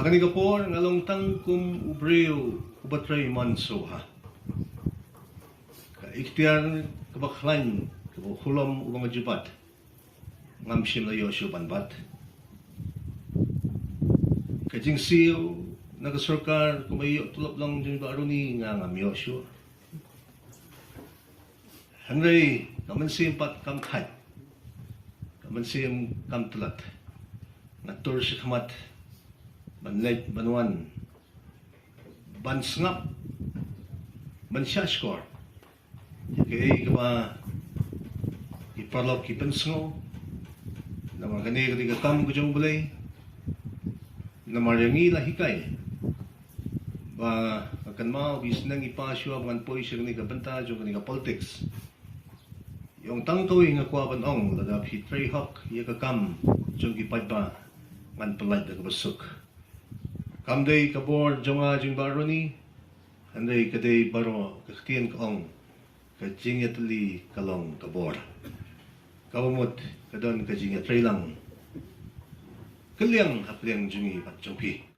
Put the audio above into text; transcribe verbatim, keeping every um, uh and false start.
Kane ka por nga long tang kum u briew uba trei man shuwa. Ka iktiar kaba khlaiñ kaba u Khulom uba nga ju bat, ngam shym la ïoh shuh ban bat. Ka jingsiew na ka sorkar kumba ïoh tulop lang jong i Bah Runi nga ngam ïoh shuh. Hynrei ka mynsiem pat kam thait, ka mynsiem kam tlot. Nga tur shakhmat ban leit ban wan, ban sngap, ban shahshkor ïa kaei kaba ki paralok ki pynsngew. Namar kane ka dei ka kam ka jong U Blei. Namar ïa ngi la hikai ba ka kynmaw ba i sneng i pa shuwa ba ngan poi sha kane ka bynta jong kane ka politics. Ïa ong tang kawei nga kwah ban ong, lada phi trei hok ïa ka kam jong ki paidbah, ngan pyllait da kaba suk. Kam dei ka bor jong nga jong Bah Runi, hynrei ka dei baroh ka ktien ka ong, ka jingïatylli ka long ka bor. Kaba mut ka don ka jingïatreilang kylliang hapdeng jong ngi bad jong phi.